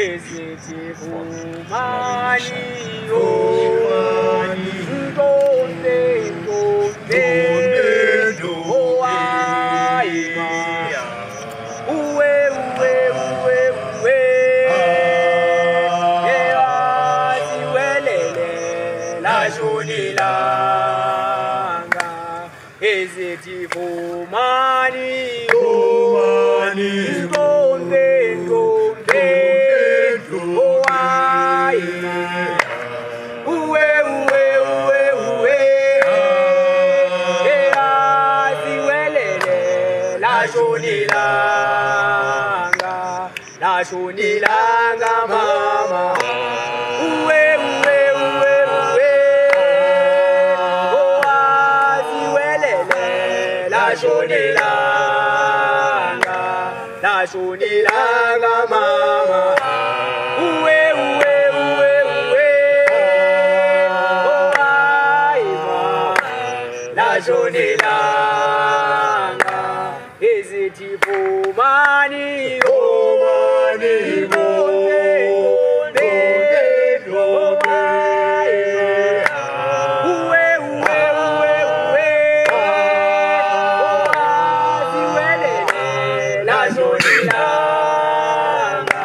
Ezithi vumani vumani ntombe ntombe owayima uwe uwe uwe uwe ewaziwelele lashonilanga ezithi vumani vumani ntombe ntombe uwe uwe uwe uwe eyaziwelele lashonilanga lashonilanga mama uwe uwe uwe uwe owaziwelele lashonilanga lashonilanga mama uwe uwe uwe uwe owayiba lashonilanga ezithi vumani vumani ntombe ntombe uwe uwe uwe uwe owaziwelele lashonilanga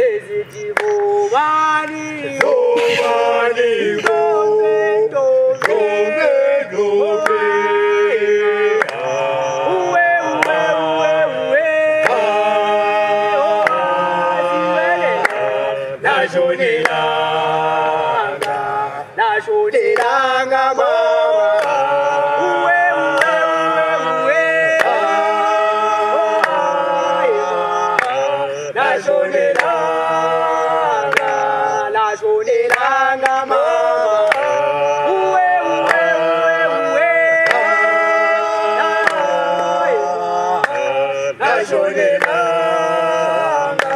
ezithi vumani vumani ntombe ntombe uwe uwe uwe uwe owaziwelele lashonilanga lashonilanga mama uwe uwe uwe uwe owayiba lashonilanga lashonilanga mama uwe uwe uwe uwe owayiba lashonilanga.